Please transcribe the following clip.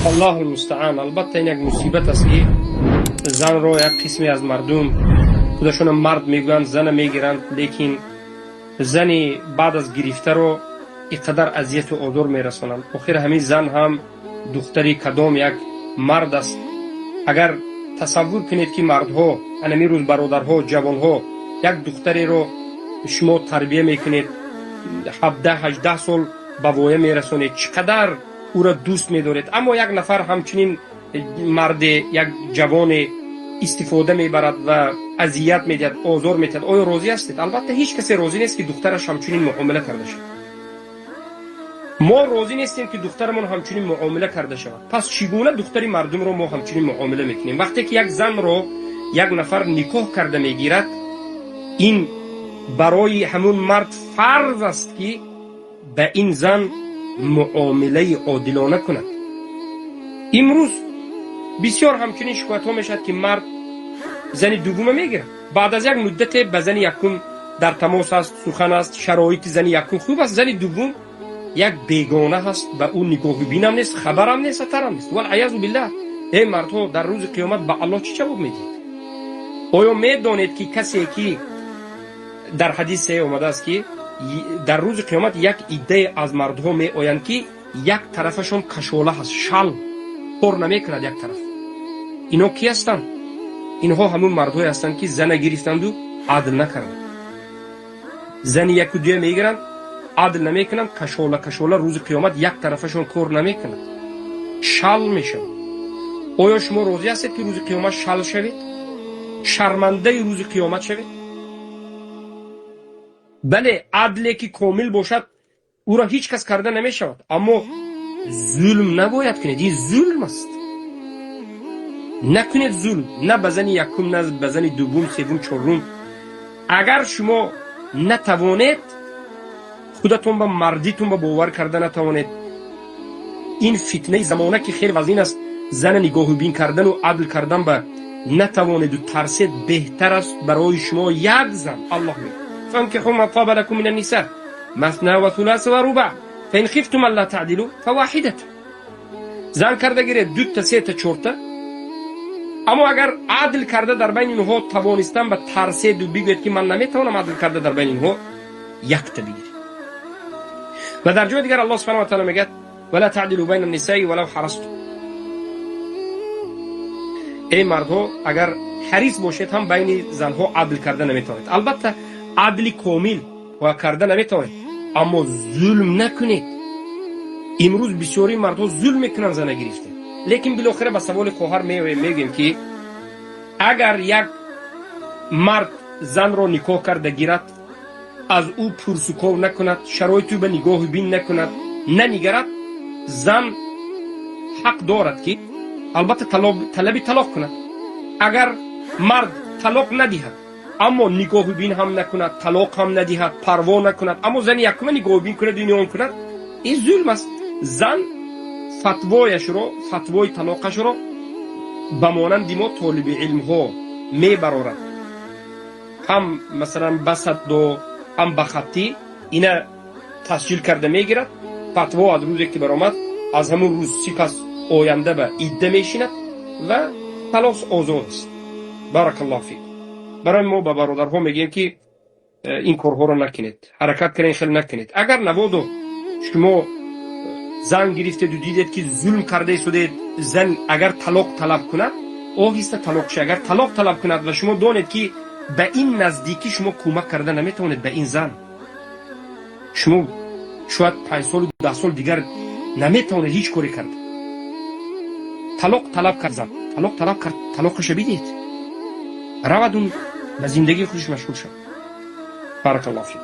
Аллоҳу мустаъан. Албатта, ин як мусибат аст, ки занро як қисме аз мардум, худашона мард мегӯянд, зана мегиранд, лекин зани баъд аз гирифтаро ин қадар азияту озор мерасонанд. Охир ҳамин зан ҳам духтари кадом як мард аст. Агар тасаввур кунед, ки мардҳо, анами рӯз бародарҳо, ҷавонҳо, як духтареро шумо тарбия мекунед, 17-18 сол ба воя мерасонед, чӣ қадар ӯро дӯст медоред, аммо як нафар ҳамчунин марде, як ҷавоне истифода мебарад ва азият медиҳад, озор медиҳад, оё розӣ ҳастед? Албатта, ҳеҷ касе розӣ нест, ки духтараш ҳамчунин муомила карда шавад. Мо розӣ нестем, ки духтарамон ҳамчунин муомила карда шавад. Пас чӣ гуна духтари мардумро мо ҳамчунин муомила мекунем? Вақте ки як занро як нафар никоҳ карда мегирад, ин барои ҳамун мард фарз аст, ки ба ин зан муомилаи одилона кунад. Имрӯз бисёр ҳамчунин шикоятҳо мешавад, ки мард зани дуввума мегирад, баъд аз як муддате ба зани якум дар тамос аст, сухан аст, шароити зани якум хуб аст, зани дуввум як бегона ҳаст, ба ӯ нигоҳубинам нест, хабарам нест, атарам нест. Валъаязу биллаҳ. Эй мардҳо, дар рӯзи қиёмат ба Аллоҳ чӣ ҷавоб медиҳед? Оё медонед, ки касе ки дар ҳадисе омадааст, ки дар рӯзи қиёмат як иддае аз мардҳо меоянд, ки як тарафашон кашола ҳаст, шал, кор намекунад як тараф? Ино кӣ ҳастанд? Инҳо ҳамун мардҳое ҳастанд, ки зана гирифтанду адл накарданд. Зани яку дуя мегиранд, адл намекунанд, кашола кашола, рӯзи қиёмат як тарафашон кор намекунад, шал мешавад. Оё шумо розӣ ҳастед, ки рӯзи қиёмат шал шавед, шармандаи рӯзи қиёмат шавед? Бале, адле ки комил бошад, ӯро ҳеҷ кас карда намешавад, аммо зулм набояд кунед. Ин зулм аст. Накунед зулм на ба зани якум, на ба зани дуввум, севум, чорум. Агар шумо натавонед, худатон ба мардитон ба бовар карда натавонед, ин фитнаи замона, ки хеле вазин аст, зана нигоҳубин кардану адл кардан ба натавонеду тарсед, беҳтар аст барои шумо як зан. Аллоҳ мегӯяд: فانكحوا ما طاب لكم من النساء مثنى وثلاث ورباع فإن خفتم ألا تعدلوا فواحدة. Зан карда гиред, дута, сета, чорта, аммо агар адл карда дар байни инҳо тавонистан ба тарседу бигӯед, ки ман наметавонам адл карда дар байни инҳо, якта бигиред. Ва дар ҷои дигар Аллоҳ سبحانه وتعالى мегӯяд: ولا تعدلوا بين النساء ولو حرصتم. Эй мардҳо, агар ҳарис бошед ҳам, байни занҳо адл карда наметавонед. Албатта, адли комил ва карда наметавонед, аммо зулм накунед. Имрӯз бисёри мардҳо зулм мекунанд зана гирифта. Лекин билохира ба саволи хоҳар мегӯем, ки агар як мард занро никоҳ карда гирад, аз ӯ пурсуков накунад, шароити ба нигоҳу бин накунад, нанигарад, зан ҳақ дорад, ки албатта талаби талоқ кунад. Агар мард талоқ надиҳад, аммо нигоҳубин ҳам накунад, талоқ ҳам надиҳад, парво накунад, аммо зани якума нигоҳубин кунад, ин кунад, ин зулм аст. Зан фатвояшро, фатвои талоқашро ба монанди мо толиби илмҳо мебарорад, ҳам масалан ба садо, ҳам ба хаттӣ ина тасҷил карда мегирад. Фатво аз рӯзе ки баромад, аз ҳамун рӯз сипас оянда ба идда мешинад ва халос, озод аст. بارك الله فيك. Барои мо ба бародарҳо мегӯем, ки ин корҳоро накунед, ҳаракат кунед, хел накунед. Агар наводо шумо зан гирифтеду дидед, ки зулм карда истодед, зан агар талоқ талаб кунад, оҳиста талоқ ша. Агар талоқ талаб кунад ва шумо донед, ки ба ин наздикӣ шумо кӯмак карда наметавонед ба ин зан, шумо шояд 5 солу 10 сол дигар наметавонед ҳеҷ коре карда, талоқ талаб кард, зан талоқ талаб кард, талоқаша бидиҳед, равад, он ба зиндагии худаш машғул шавад. بارك الله فيك.